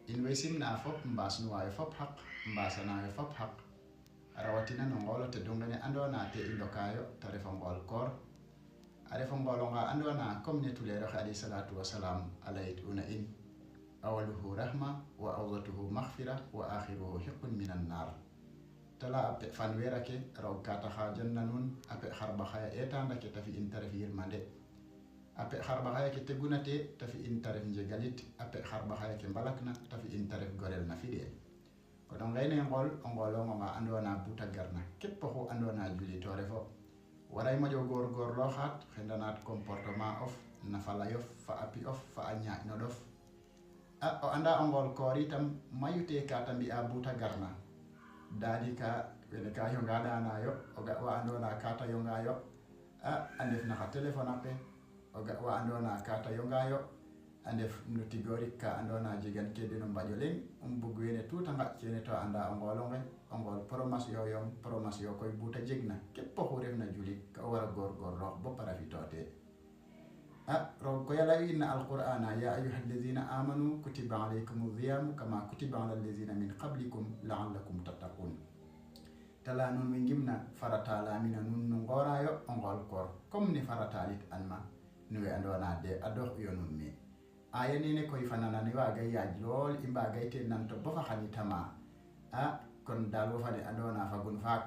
in wesim na fop mbas nuwayo fop haq mbasanayo fop haq rawatina no ngolo te dungane andona te indokayo ta refo ngol koor a refo ngolo nga andona comme ne tulero alayhi salatu wasalam alayit una in awaluhu rahma wa awsatuhu maghfira wa akhiruhu hiqqun minan nar tala ape fanwera ke raw kata khajanna nun ape kharba khaya etanda ke tafi interfi yirmande ape kharba khaya ke tegunate tafi interf njegalit ape kharba khaya ke balakna tafi interf gorel na fide ko don ngayne ngolo nga andona buta garna keppo ho andona juli to refo waray mo gor lo khat xendanat comportement of na fala yof fa api of fa anya no dof o anda ngol kori tam mayute ka tambi a buta garna dadi ka wele ka yo ngada na yo o ga wa andona kata yo ngayo andef na ka telephone ape o ga wa andona kata yo ngayo andef nutigori ka andona jigan kede no mbajoleng bugwene tutanga cene to anda ngolonge ngol promas yo koy buta jegna keppo ko refna julit ka wara gor ro bo para fitote ro ko yala inna alqur'ana ya ayyuhalladhina amanu kutiba alaykumuz siyam kama kutiba alal ladzina min qablikum la'allakum tattaqun tala non min gimna faratala mina nun ngora yo ngol kor comme ni faratalit anma nuwe andona de adoh yo non mi aya ni ne koy fanana ni waga yaaj lol imba gayte nan to bo fa xani tama kon dalo fa de andona fa gun fak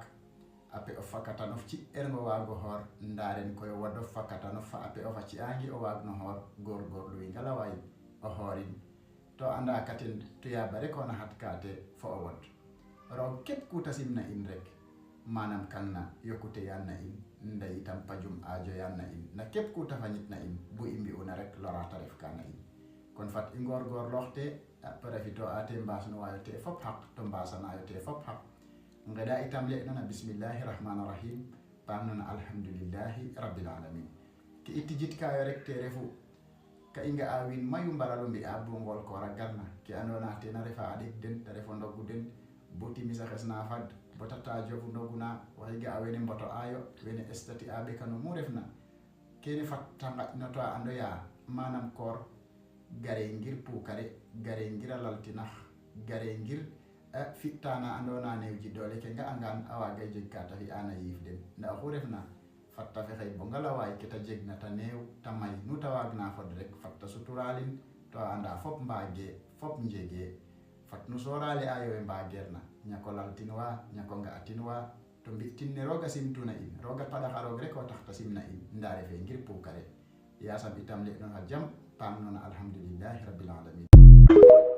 ape o fakata no ci ergo wago hor ndaren koy wado fakata no fa ape o fa ci angi o wagno hor gor lu ngala way o horin to anda katin to ya bare ko na hat kate fo o wot ro kep ku tasimna in rek manam kanna yokute yanna in ndey tam pajum ajo yanna in na kep ku tafanyit na in bu imbi ona rek lora taref kana in kon fat ingor loxte parafito ate mbas no wayote fop haq to mbasana yote fop haq ngada itam le nana bismillahir rahmanir rahim pamna alhamdulillahi rabbil alamin ki itijit kayo rek te refu ka inga awin mayu mbaralo mbi abu ngol ko ragarna ki andona te na refa adik den te refo ndogu den boti misa khasna fad botata jofu ndoguna wayga awene mboto ayo wene estati abe kanu mu refna kene fattanga noto ando ya manam kor gare ngir pukare gare ngira laltinah gare ngir fitana andona newji dole ke nga angan awa gay jegkata fi ana yifden nda ko refna fatta fe xey bo ngala way kita jegna ta new tamay nu tawagna fod rek fatta suturalin to anda fop mbage fop njege fat nu sorale ayo e mbagerna nyako laltinwa nyako nga atinwa to bitinne roga simtuna in roga pada xaro rek ko taxta simna in ndare fe ngir pukare ya sabitam le no jam pam non alhamdulillahi rabbil alamin